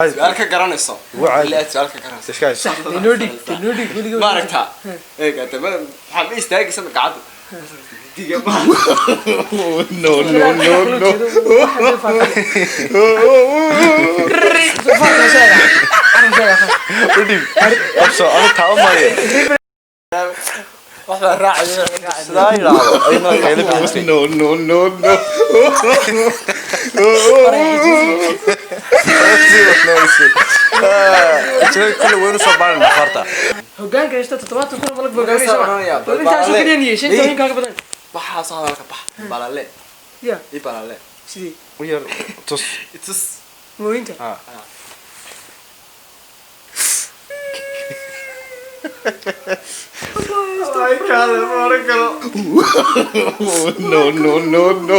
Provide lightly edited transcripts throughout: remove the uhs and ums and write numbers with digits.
Su'aal ka garanayso. Waa Ilaa aad su'aal ka garanayso. Iska hayso. Inoo dhig, inoo dhig weliga. Ma aragtaa? Eeg, hadda maxaa ma istaagaysa gacanta? Diga ma. No, no, no, no. U dhib. Qabso, anu taabo maayo. Wax baa raacaya. Sidaa yidhaahdo. Ayadna qaylo bixisay. No, no, no, no. Kule waynu soo baarin farta. Hogaanka haysta 70,000 malag Hogaanka hogaaminaysa. oranaya, Intaasoo kaliya niyey, shan toban kaaga badan. Waxaa soo hadalka bax. Balale. Ya, I balale. sidii U yar tus. Itus. mooyinta. Ah. Ay, kaale, ma oran karo. No, no, no, no.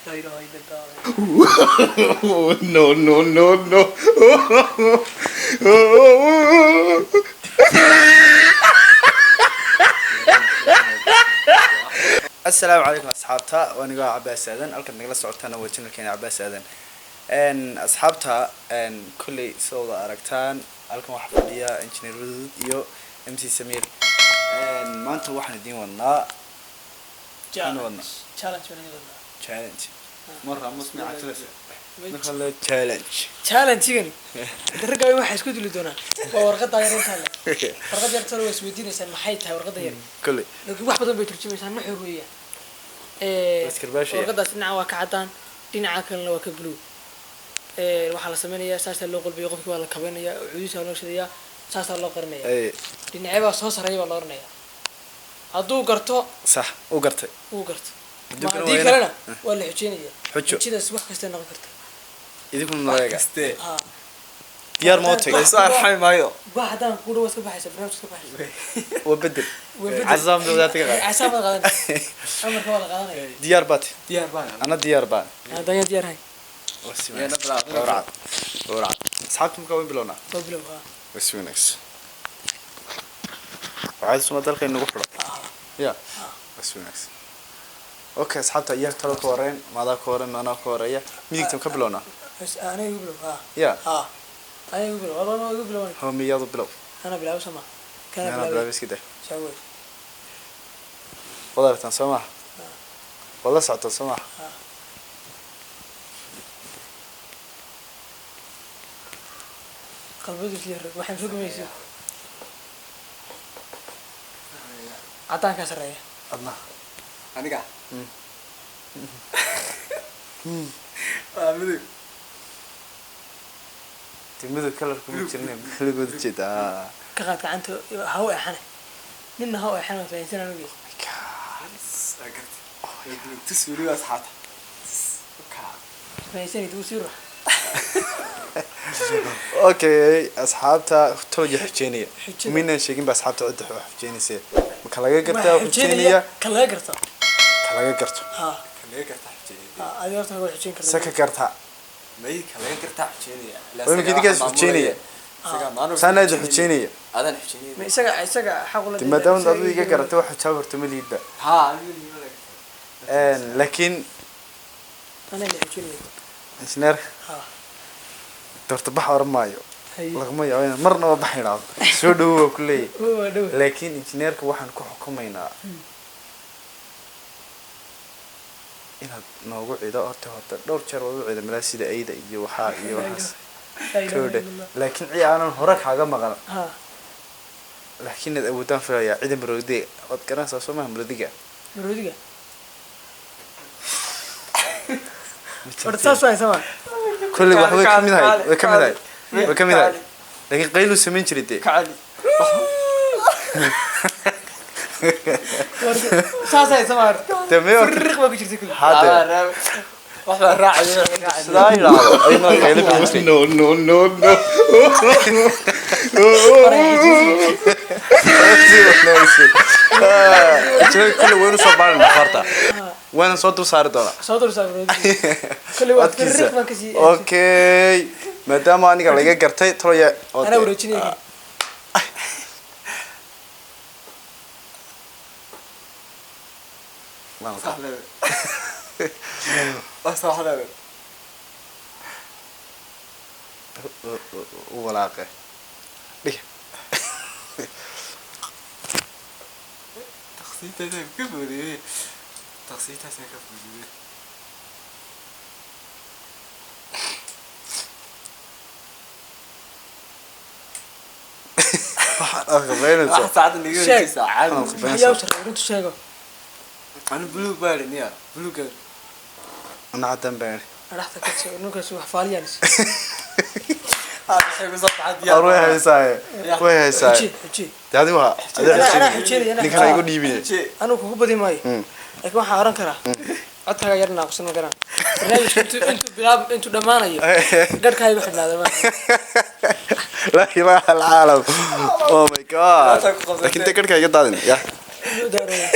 Laa ilaaha illa Allah. No, no, no, no. Asalaamu calaykum asxaabta, waa anigoo ah Cabaas Aadan. Halkaad nagala socotaana waa channelkeena Cabaas Aadan. Asxaabta, kolley sida wada aragtaan halkan waxaa fadhiya Engineer Wadud iyo MC Samiir. Maanta waxaan idiin wadnaa Challenge. Challenge baan idin wadnaa. Challenge marra musmi cajilas marka la challenge. Challenge-gani ragga waxay isku dili doonaan waa warqadda yar intaa le, warqad yar talo waa isweydiinaysaan maxay tahay warqadda yar, kolley laakiin wax badan bay turjumaysaa, nuxur weeyaan. Iskarbaashaya. Warqadaas dhinaca waa ka cadaan, dhinaca kalena waa ka blue. Waxaa la sameynayaa saasaa loo qolbaya, qofkii waa la kabeynaya, cuduusaa loo shidayaa, saasaa loo qarinaya, dhinacee baa soo sareeya baa la oranaya. Hadduu garto, sax u gartay, wuu garto. Hadduu Ma garan haddii waayana? kalena waa la xujeynaya. Xujo. Xujadaas wax kastay noqon karta. Idinkuna nalaga Kaste. Ha. Diyaar ma utay? La soo arxami maayo. Wax haddaan ku dhawo iska baxaysa, barnaamij iska baxaysa. Waa bedel. Waa bedel. Casaam dawlad ka qaad. Casaam baad qaadanaysa, amarka waa la qaadanaya. Diyaar baat? Diyaar baan. Ana diyaar baan. Haddaan diyaar hay. Waa si Yaa wanaagsan. bilaab. Gowrac, gowrac. Asxaabta, markaa wayn bilownaa. Waa bilow, ha. Waa si wanaagsan. Waxaad suna dalka inagu xidho ya. Waa si wanaagsan. Okay asxaabta, iyaga talo ka wareen, maadaa ka wareen, maanaa ka horeeya? Midigtan ka bilownaa. Bas aniga igu bilow, ha. Ya. Ha, aniga igu bilow, waa igu bilow. Hoomiyadu bilow. Ana bilaabo sama kana? Meelaa bilaabay. Bilaabay iska dah. Shaawe. Wad aragtaan soo maha? Waad la socotaan soo maha? Qalbadu isla rog, waxaan soo gumaysa cadaankaa sarreeya. Adna? Aniga. Waa midug. Dee midab kalarku ma jirne, kaligooda jeedaa. Ka qaad gacanta, ha u eexane nina, ha u eexane, waa fahansan anugu. Waa gartay. Waa blue. Tus weliba asxaabta. Tus. Ka. Fahansanid wuu sii ruux. Okay asxaabta, tooja xujeynaya. Xujada. Minaan sheegin ba asxaabta cidda wax xujeynaysa maka laga gartaa? Waxaa xujeynaya ka laga garto. Ka laga garto. Ha. Ka laga gartaa xujeynaya. Ha, adiga horta waa xujeyn Se kartaa. Ka gartaa. May, ka laga gartaa xujeynaya. Ilaa Waa imika isagaa idinkaas waxaan xujeynaya. maamulaya. Isagaa maamulka Saana idin xujeynaya. xujeynaya. Adaan xujeynaya. Ma isaga xaq ula De maadaama adigu iga garatay wax xujaab horta ma liidba. Ha, aniga liima laga gartaa. Laakiin anaa la xujeynaya. Injineer, ha. doorta bax oran maayo. Haye. Lagama yaabo inaan marnaba bax idhaahdo, soo dhawow waa ku leeyahay. Waa dhow. Laakiin injineerka waxaan ku xukumaynaa inaad noogu cido horta dhowr jeer waad u cida malaa, sida ayda iyo waxaa iyo waxaas. Laa ilaaha kowdhe illa Allah. Laakiin ci aanan hore kaaga maqan, ha, laakiin inaad awoodaan filayaa cida maroodiga. Waad garanaysaa soo maha maroodiga? Maroodiga horta saas waa sama. Kolley wax way kamid ahayd, way kamid ahayd, Kacali. way kamid ahayd, laakiin qayluu samayn jiray dee. Kacali. Saas ay sama horta. Dee may horta Firriq baa ku jirta kulli. Hadde Wax baa raacaya. Sidaa yidhaahdo ayadna qaylo bixisay. No, no, no, no. Kulle waynu soo baarin farta, wayna soo dul saari doonaa. Soo dul saar maroodiga kulli, waa Codkiisa. firriq baan kasii. Okay, maadaama aniga laga gartay toloya. Anaa wareejinaya. Sax leedahay. Waa sax leedahay. U walaaqe dhig. Taqsiintaasaan ka foodiyey. Taqsiintaasaan ka foodiyey. Waxaad aqbaynayso. Wax saacada niga Sheeg. wareegaysaa, caadi. Waxaan aqbaynayso. Maxaa u sarreeya? Runtu sheego. Anu buluug baa idhi niya. Buluugga. Ana caddaan baan idhi. Adhaxda ka sheego, ninkaas wax faaliyaan is. Ah, waxay ku soo baxay diyaar. War way haysaaye, way haysaaye. Xuji, xuji. Dee adigu waa adiga. Anaa xujinaya, anaa ninkan igu xujinaya. dhiibine. Jee. Anigu kugu badi maayo. Laakiin waxaan oran karaa codkaaga yar naaqsan ma garan. Barnaamijku intuu bilaab intuu dhammaanayo garhkaa igu xidhnaada ma. Laa ilaaha alcaalam, oh my God. Laataa ku qabsatay. Laakiin dee garhkaa iga daadin ya. Inuu daaraya.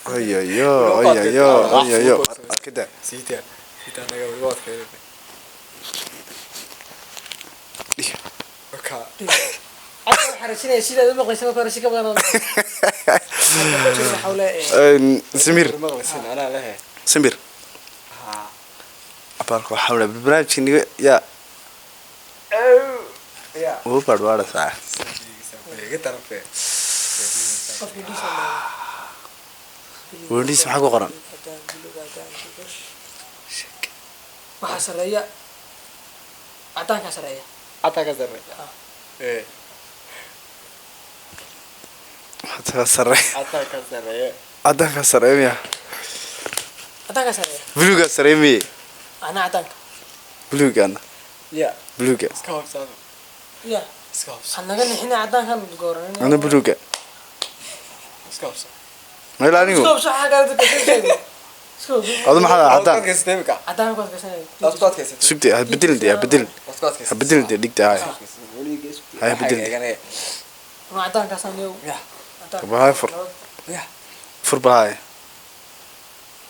Ayoyo, ayoyo, ayoyo, arkida. Siita. Siita anaga igu adkeynay. Oka. Codka waxaan rajaynaya sidaad u maqlaysa marka hore si ka badan oo xawle. Samir. Maqlaysin anaa lehe. Samir. Haa. Abalka waxaa la barnaamijka niga ya. Ya. Ugu barbaaraysaa. Iga tarafee. Qofkii dhiisa. Wendhiis maxaa ku qoran? Cadaan, buluug, cadaan, buluug. Waxaa sarreeya cadaankaa sarreeya. Xataa ka sarreeya. Ee. Xataa sarreeya. Xataa ka sarreeya. Caddaankaa sarreeya miya? Cadaankaa sarreeya. Buluugaa sarreeya miye? Anaa cadaanka. Buluugaana. Ya. Buluuga. Iska hubsado. Ya. Iska hubsado. Waxaan naga nixina cadaankan gooran. Ana buluuga. Iska hubsado. Mayla anigu. Iska hubso, waxaa kale dadka sheego. Iska hubso. Adu maxaa Waad ku caddaan? adkaysatay imika. Cadaanka ku adkaysanaya. Waad ku adkaysatay. Sugde, ha bedelin dee, ha bedelin. Waad ku adkaysatay. Ha bedelin dee, dhigta haya. Haya bedelin. Eeganaya. Anaa cadaankaasaan yow. Ya. Cadaanka. Bahay fur. Ya. Fur bahay.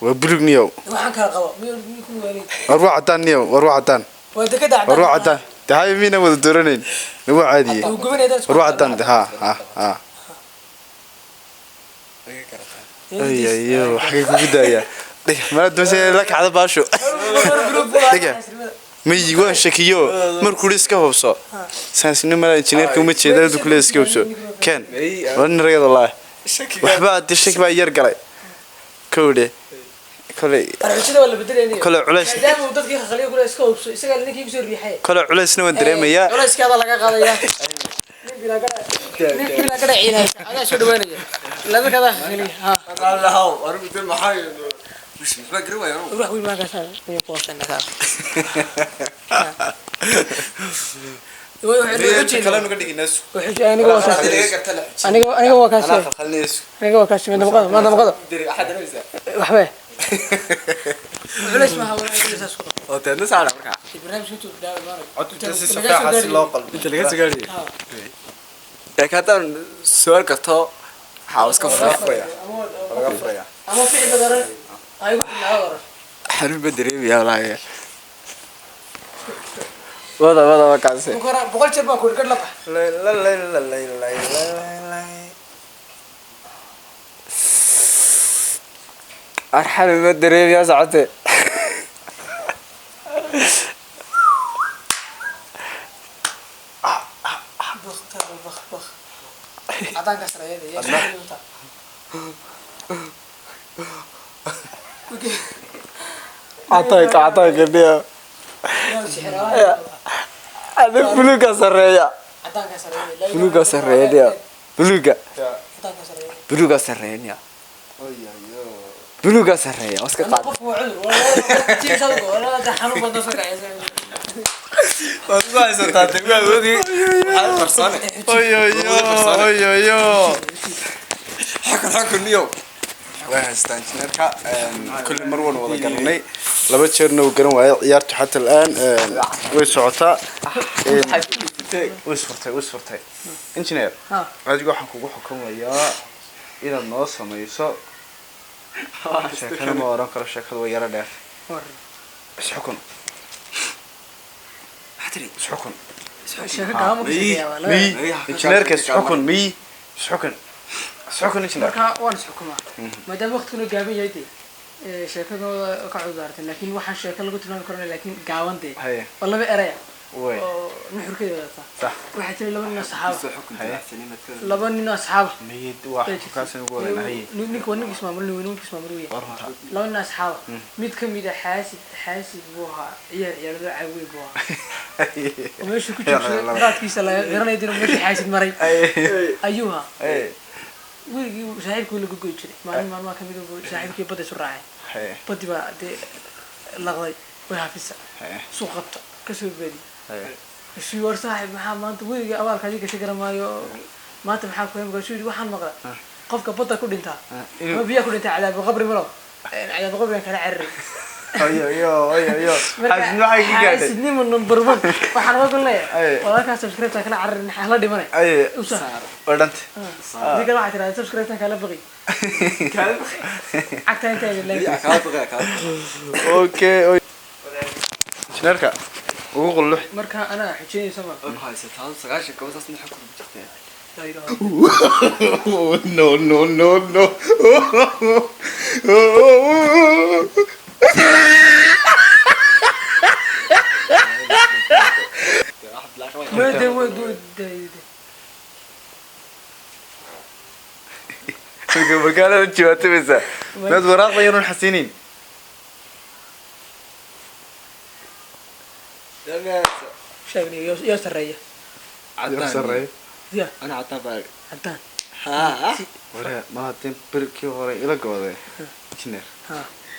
Waa buluug niyow. Waxaan kala qabo. Miyuu ku waalay? War waa caddaan niyow, war waa caddaan. Waa dekada War waa cadaan. caddaan. Dee haya miina wada dooranayn. Nagu caadiye. Wuu gubanaya dad. War waa caddaan dee, ha ha ha. Iga garataa. Ayo, xagee kugu daayaa? Dhig, mala doonaysa la kacdo baashu. Dhiga. May waan shakiyo markuu iska hubso. Saasni mala injineerka uma jeeda inuu kule iska hubso. Ken. Waa nin ragada laa. Shakiga. Waxba hadii shaki baa yar galay. Kowde. Kole Arxujada waa la bedelayay. Kole culays. Maadaama uu dadkii khaliyo kule iska hubso, isagaa ninkii igu soo riixay. Kole culaysna waan dareemayaa. Culayskaada laga qaadaya. Nin bilaa gara. Nin bilaa gara ciidan. Adaa soo dhawaanaya. Laba kada khaliyo. Ha. Allahow, anigu dee maxaa wish maxaa garan waaya anigu. Ruux wiil ma ka saa. Iyo qooshan ka. Way wuxuu Kale nuga dhiginaa. Wuxuu aniga waa kaas. Laga garta la xijin. Aniga waa kaas. Anaa khalkhalinayso. Aniga waa kaas. Ma damqado, ma damqado. Diri axad dareemaysaa. Waxba. Culays ma hawo culays isku. Oo teedna saara markaa. Barnaamijku intuu bilaabay maarag. Codku si safaaxa si loo qalbo. Inta laga soo gaariyo. Laakiin haddaan su'aal karto waxaa iska furaya. Laga furaya. Ama ficil badan ay ku bilaabo waran. Xanuun baan dareemayaa wallaahi. Wada wada waa kaasi. Marka hore 100 jeer baan ku gadh la bax. La la la la la la la. Ar xanuun baan dareemayaa socotee. Bak bak bak. Cadaanka sareeya iyo. Cadaanka cadaanka dhiya. Ada buluuga sarreeya. Cadaanka sareeya. Buluuga sarreeya dhiya. Buluuga. Cadaanka sareeya. Buluuga sarreeya dhiya. Buluuga sarreeya. Waa iska Ana qaad. qofku waa cudur. Wala tiimsada wala xanuun badan soo kacaysa. Waad ku haysataa dee waa awoodii. Waxaad farsane. Oyo yo, oyo yo. Xukun xukun niyow. Way haystaa injineerka. Kulli mar waan wada garanay, laba jeerna uu garan waayay. Ciyaartu xata al'aan way socotaa. Way isfurtay, way isfurtay injineer. Ha. Adigu waxaan kugu xukumayaa inaad noo samayso sheekada. Ma oran karo, sheekadu way yaro dheer. Isxukun. Isxukun. Sheeko gaama ku sheegayaa. Miy injineerka isxukun, miy isxukun. Isxukun, injineer. Marka waan isxukumaa maadaama waqtiguna gaaban yahay dee, sheekadooda ka cududaartay, laakiin waxaan sheeko lagu tilmaami karana, laakiin gaaban dee oo laba eraya oo nuxurkeeda wadataa. Waxaa jiray laba nin oo saxaaba, laba nin oo asxaaba. Miyid waa xukunkaas ugu wadana? Haye. Ninka waa ninka ismaamulin wey, ninka ismaamul weya. Waa runta. Laba nin oo asxaaba, mid ka mid a xaasid, xaasid buu ahaa, ciyaar ciyaarado caawiye buu ahaa oo meesha ku joogsaday raadkiisa laga garanaya dee meesha xaasid maray ayuu ahaa. Weligii saaxiibkii la gogoy jiray. Maalin maalmaha kamid ah buu saaxiibkii badda isu raacay. Baddi baa dee laqday, way hafisa, suuq qabta kasoo baadi. Isu war saaxiib, maxaa maanta weligii abaalka adiga gashay garan maayo, maanta maxaa ku markaasuu yidhi, waxaan maqla qofka badda ku dhintaa ama biyaha ku dhintaa cadaabu qabri malo, cadaabu qabrigan kala cararay. Ayo ayo ayo ayo, xaasidnimo waxay ka gaadhay. Xaasidnimo number one waxaan uga gon leeyahay walaalkaa subscribe kala cararin, hala dhimanay. Usa. Waa dhanta. Hadii kale waxaa tirahdaa subscribe kala baqi cagta inta idin leeg. Okay, injineerka ugu qullux. Marka anaa xujeynaysa ma? Laa ilaaha. No, no, no, no. Ma de wa du de. Magaalada jawaabtamaysaa maad waraaqda yarun xasinin. Sheegni yoo sarreeya. Sarreeyo. Ya. انا عطان بارك. Cadaan. ها. Ware ma hadin birkii hore ila gooday, injineer. Ha.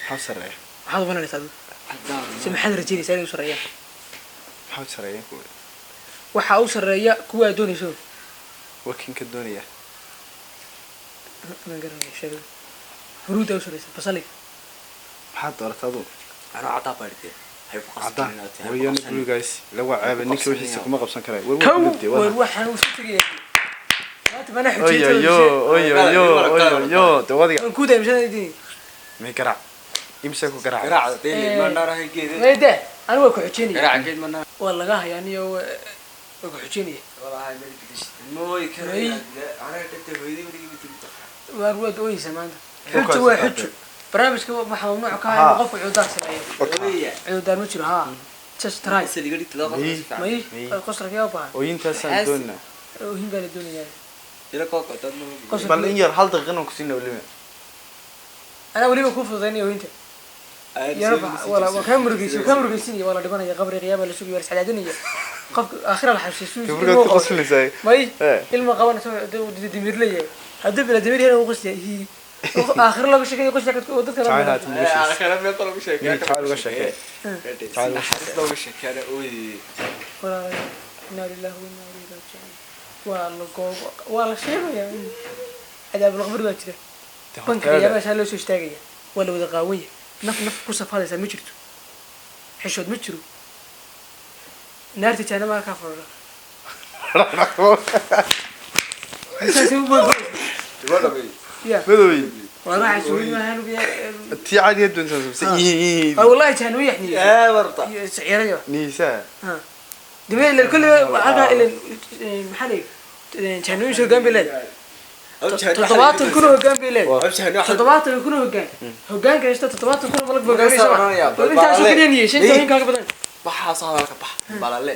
Maxaa u sarreeya? Maxaad ubananaysaa adigu? عطان. Se maxaad rajeynaysaa inay u sarreeyaan? Maxaa u sarreeya kuwa? Waxaa u sarreeya kuwa aad doonayso. Wakinka doonaya. Maan garanaya, sheeg. Huruudda u sarreysa, basaliga. Maxaad dooratay adu? انا عطان بارك. Cadaan wayana gurigaas lagu ceebay ninka wixiisa kuma qabsan karay. War kow war. War waxaan uu soo tegaya maanta mana. Oyo yo oyo yo oyo yo dawadiga. Waan ku daymsan idin. May garaac, imse ku garaac. قراعة ديلي ما نرى كده. Mayde anigu waa ku xujeynaya. قراعة كده ما نرى. Waa laga hayaa aniyo waa ku xujeynaya. والله هاي ما بديش موي كده. انا كنت هويدي ولي بدي. Waar waad ooyeysaa maanta. Xujo waa xujo. Barnaamijka waxaa mamnuuc ka ah inuu qofku cududaar sameeyo. Cududaar ma jiro. Ha, just try. بس اللي قلت لا. May qoslka yaa u baahan. Ooyintaasaan doonaa. Oohin baa la doonayaa. ila kooka dad ma Qosol. Bal in yar hal daqiiqan ku siina weliba. Anaa weliba kuu fududaynaya oohinta yaro. Wala waa kaa murugeysi, kaa murugeysinaya, waa la dhimanaya, qabri qiyaama la sugayo, waa la iscadaadinaya, qofka aakhira la xasuusiyo. Gabadhaad ku qoslaysaa. May ilma qaban isagoo damiir leeyahay, hadduu bila damiir yahay wuu qoslaya. Aakhira looga sheekaya qoslaya oo dadka la Jacayl haatan noloshiisa. Kala meel kale uga sheekay. Mid jacayl uga sheekay. Jacayl uga sheekay. Naxariista uga sheekay ooy. Walaalayaal, inaa lillahi wa inaa ilayhi raajicuun. Waa la goobo, waa la sheegayaa in cadaabul qabri baa jira, banka qiyaamashaa loo soo istaagaya, waa la wada qaawan yahay, naf naf ku safadaysaa ma jirto, xishood ma jiro, naarta jahanama kaa fadhida. Saasay u boodboodaysaa. Ya. Madowey. Waa waxaa sugi maahan. Tii caadiga doontaa se? Wallahi jahanamo yaxniye. Ee warta. Siciraya. Niisaa. دمي الكل halkaa ilan maxaa la jahanooyin hoggaan bay leedahay, 70,000 hoggaan bay leedahay, 70,000 hoggaan, hoggaanka haysta 70,000 malag baa hogaaminaysa. Intaasoo kaliya niyey shan jahooyin kaaga badan. Waxaa soo hadalka bax balale.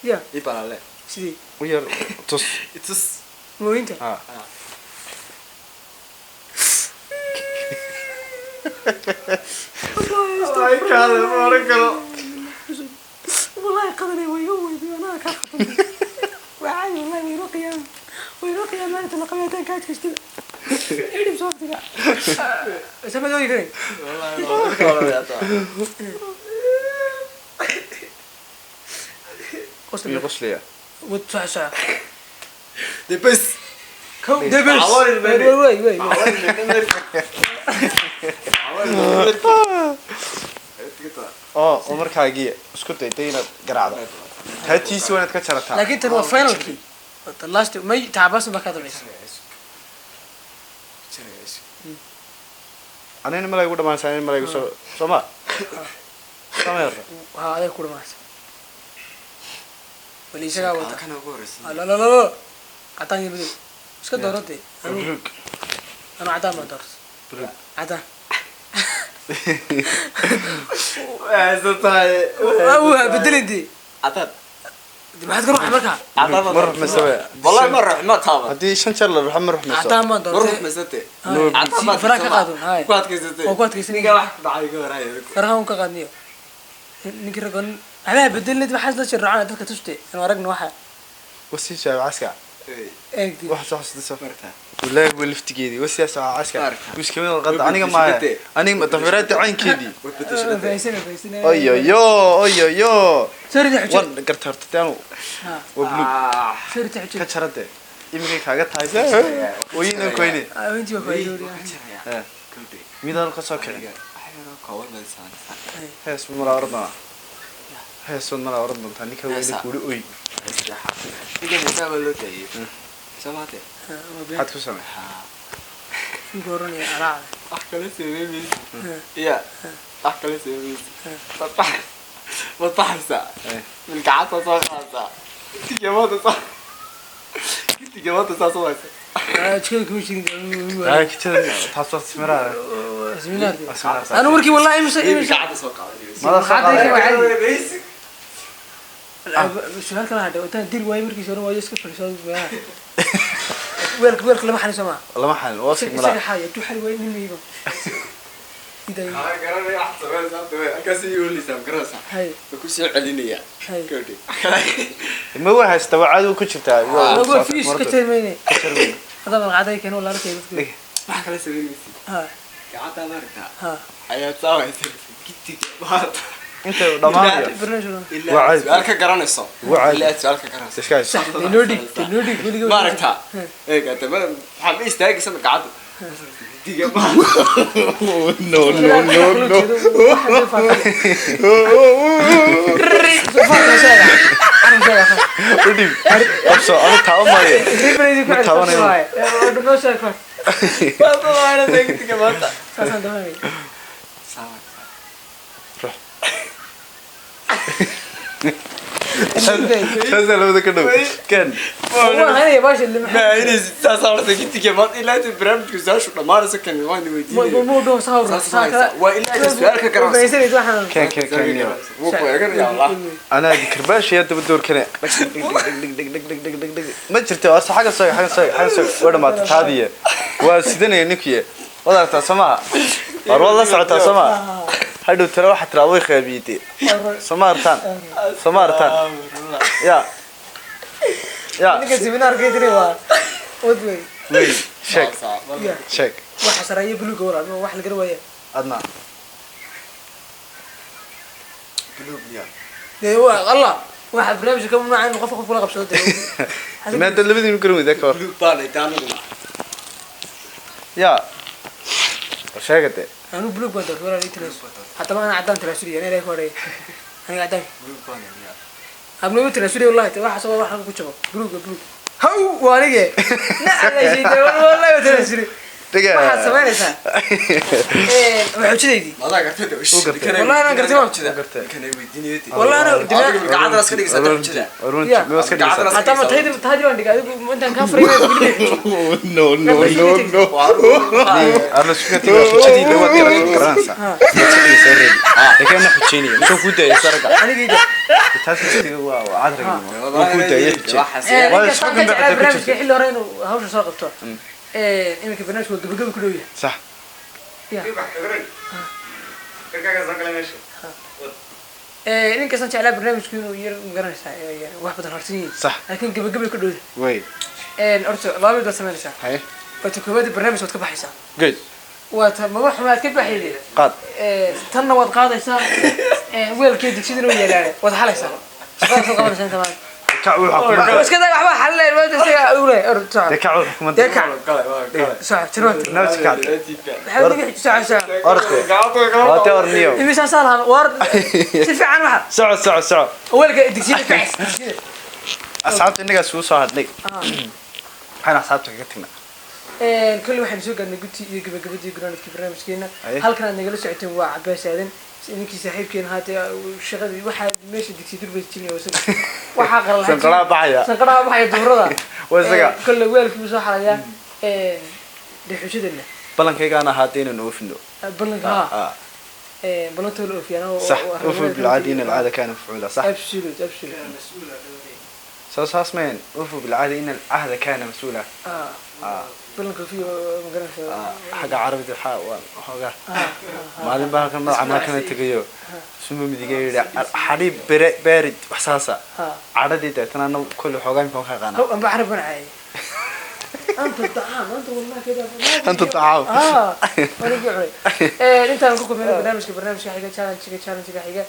Ya. I balale. Sidii u yar tus. Itus. Mooyinta. Ha. Ay, kaale ma oran karo. والله قدري ويوي انا كخطب وعادي والله وينو قيام وينو قيام مالت القيامتين كانت كشتي إيدي بصوتي سمع دوني كريم. Miyuu qoslaya? وتسع debes. كو دبس. عوار المني. وي وي وي. Oo markaagiya isku dayday inaad garaacdo taatiisi waa inaad ka jarataa. لكن ترى فاينل كي لاست ما تعباس ما كذا بس. Anina malay ugu dhamaanaysa, anina malay soo soo ma sama yarra. هذا كل ما وليس قاوتا. Kana ugu horeysa. لا لا لا لا عطاني بدو اسكت دورتي. Rug. Anuu caddaan baan doortay. Buluug. Caddaan. Waxay tahay. Waa bedelintee. Cadaan. Maxaad ka ruuxay markaa? Cadaan. Ma ruxmaysa be. Wallahi ma ruux ma taaban. Haddii 5 jeer la ruxo ma ruxmayso. Caddaan baan Ma doortay. ruxmaysate. No. Cadaan baad Faraha ka qaadun, haye. Ku adkaysatay. Waa ku adkaysanay. Ninka wax ku dhacay ka warhayo. Faraha un ka qaadniyo. Ninkii raggan waxbaa bedelnid, waxaas la shirracana dadka tuste inuu aragna waxa. Wasii shaab caska. Eegdi. Wax soo xasuusta. Marka. Wallaahi waa laftigeedii wasiyaas waa caska. Marka. Wiskabada qad aniga maaya. Aniga tafiraadda caynkeedii. Way bedeshay. Fahaysanay, fahaysanay. Oyoyo oyoyo. Sorry, xujo. Wan garta horta taanu. Ha. Waa buluug. Sorry, xujo. Ka jarade. Imika kaaga tahay. Ooyina koyne. Intii waa faa'iido. Midaan ka soo kicin. Hees ma la oran doonaa? Hees ma la oran doontaa? Ninka weyne kuuli oy. Ninka heesaa baa loo daayay. Soo maate. Maxaad ku samey? Ninka oranaya alaaca. Wax kale sameemaysid. Ya. Wax kale sameemaysid. Ma taxaysaa? Milkacadta soo qaadaysaa. Tijaabada soo. Tijaabada saa soo haysa. Jikada kuma jirin. Ay, kitada taas waa simiraa. Seminar. Anu markii wallahi imisa imisa. Milkacadda soo qaaday. Mada soo qaaday. Su'aal kala hadhay intaan dil waayay markiisa hore waayo iska fadhiso weelka, weelka lama xalin soo maa? Lama xalin waa isaga simiraa. Xaaya hadduu xali waayo nin miiba. Waxaan garanaya wax sameynaysaa hadda. Halkaas ii ooleysaa, ma garanaysaa? Hay. Way ku soo celinayaa. Hay. Gabadhi. Ma waa haysta, waa caadi ku jirtaa. Waa fiis ka jarmayne. Hadda malqacday keen wala arkay dadku. Wax kale sameynaysid. Ha. Gacanta ma aragtaa? Ha. Ayaad saawaysa. Gitiga maanta. Inta uu dhamaanayo. Barnaamij. Ilaa Waa aad caadi. su'aal ka garanayso. Waa caadi. Ilaa aad su'aal ka garanayso. Iska hayso. Sax, noo dhig, noo dhig weligaa. Ma aragtaa? Eeg, hadda maxaa ma istaagaysa gacanta? Gitiga maanta. No no no no. U dhib. Qabso, anu taaban maayo. Ma taabanayo. Maanta waa inaad gitiga maanta. Saaway. Ruux. Taasaa labada ka dhow. Kan. Ma haynaysid, saasaa horta gitiga maanta ilaa inta barnaamijku su'aashu dhammaanayso kan waan weydiinaya. Waa ilaa inta su'aal ka garanayso. Kan kan kan iyo. Wuu ku eeganaya wallah. Anaa karbaash iyo daba doorkane. Dhig dhig dhig dhig dhig dhig dhig dhig. Ma jirto waa xagga soo, xagga soo, xagga soo. Waa dhamaatay taadiye. Waa sidanaya ninkiye. Wad aragtaa soo maaha? War waad la socotaa soo maaha? Hadhow tale waxaa tiraa way qaabiyey. Soo ma aragtaan? Soo ma aragtaan? Ya. Ya. Ninka seminaarka tiri waa wadway. Wey, sheeg. Sheeg. Waxa saraya buluuga walaal wax la garan waaya. Adna. Buluug miyaa? Dee waa Allah waxa barnaamijka ka mamnuuca in qof qof kula qabsado dee. Ma hadda labadiinu garan weydaa ka hor. Buluug baa lay taanuguna. Ya. War sheegate. Anu buluug baan doortay walaal ii tiraas. Hatta ma ana caddaan tiraasuriya ana ilaahay ku hadhay. Aniga caddaan. Buluug baa lay miyaa? Abnu ma tiraasuriya wallahi te waxa soo waxa ku jabo. Buluug buluug. Haw waa anige. Na alla sheegay wallahi ma tiraasuri. Dhiga. Waxaad samaynaysaa. Waa xujidaydii. Madaa gartay de. Wuu gartay. Wallahi anaa gartay waan. Wuu gartay. Kanay weydiinayay. Wallahi anaa Adigu gacanta iska dhigaysaa xujada. Runtii, ma iska dhigaysaa? Hatta ma taydi taadi baan dhigay adigu intaan kaa furay No no no no. Arla suka tiga xujadii la wad kala garanaysaa. Xujadii soo reebi. Laakiin ana xujeynaya. Muxuu ku daayay saraga? Aniga ida. Taas xujadiga waa cad ragnimo. Wuu ku daayay xujadii. Waa Ninka isku saan ka gambacda jeclaa ku barnaamijka jirta. xilli hore inuu hawsha soo qabto. Iminka barnaamijku waa gabagaba ku dhow yahay. Sax. Ya. Ninkastaan jeclaa barnaamijku inuu yar magaranaysaa wax badan harsan yihiin. Sax. Laakiin gabagabay ku dhowda. Way. Horta laba mid baad samaynaysaa. Haye. Waata koowaad, barnaamij waad ka baxaysaa. Good. Waata maba xumaad ka baxayde. Qaad. Tanna waad qaadaysaa. Weelkii dugsidana u yeelaane waad xalaysaa. Shaqadaas waad qabanaysaa inta maanta. Kac wuxuu xukuumadda. Iska daa waxba xalinay maanta isaga ule or soco. Dee kac wuxuu xukuumadda. Dee kac. Soco tirwaad. Barnaamijka kac. Maxaa niga soco soco. Orte. Waate orniyo. Imisaan saa lahaa war si fiican waxa. Soco soco soco. Weelka dugsiyada kac. Dugsiyada. Asxaabta innagaa isugu soo hadhnay. Waxaan asxaabta kaga tagnaa. Kulli waxaynu soo gaarnay gudti iyo gabagabadii guraanadkii barnaamijkeena. Aye. Halkan aad nagala socoteen waa Cabaas Aadan, ninkii saaxiibkeena haatee shaqadii waxaa meesha digsi durba jibinaya isaga waxaa qalala. Sanqaraha baxaya. Sanqaraha baxaya duurada. Waa isaga. Kolle weelkii buu soo xalayaa. Dee xujadana Ballankaygaana ahaa inaan oofino. Ballanka ha ballanta la oofiyana. صح، أوفوا بالعهد إن العهد كان مفعولا، صح. Absolute, absolute. Soo saas meen، أوفوا بالعهد إن العهد كان مسؤولا. Ballanka oofiya, ma garanaysaa? Xagga carabida waxaa waa waxoogaa maalin baa halkan madaxa markana tegayo suma midiga yidhi xadhiib bere baarid wax saasa cadhadii deetana ana kolle xoogaa imka ka aqaana. هو أنا بعرف، أنا عادي، أنت الطعام أنت والله كذا. أنت الطعام. أنا قاعد intaan ku kulmayno barnaamijka xiga, challenge-ga xiga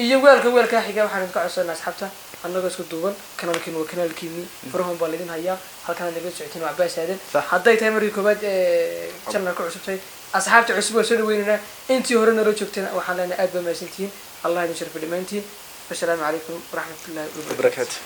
iyo weelka xiga, waxaan idinka codsanaa asxaabta, annagoo isku duuban, kanaalkiin waa kanaalkiinii, furahun baa laidin hayaa, halkaan naga socotiin waa Cabaas Aadan. Hadday tahay markii koowaad ee channel ka cusubtay, asxaabta cusub waa soo dhaweynaynaa. Intii hore naloo joogtayna waxaan leenahay aad baa mahadsantihiin, Allah idin sharfo dhammaantiin. Wasalaamu calaykum waraxmatullahi wabarakatu. Barakaatu.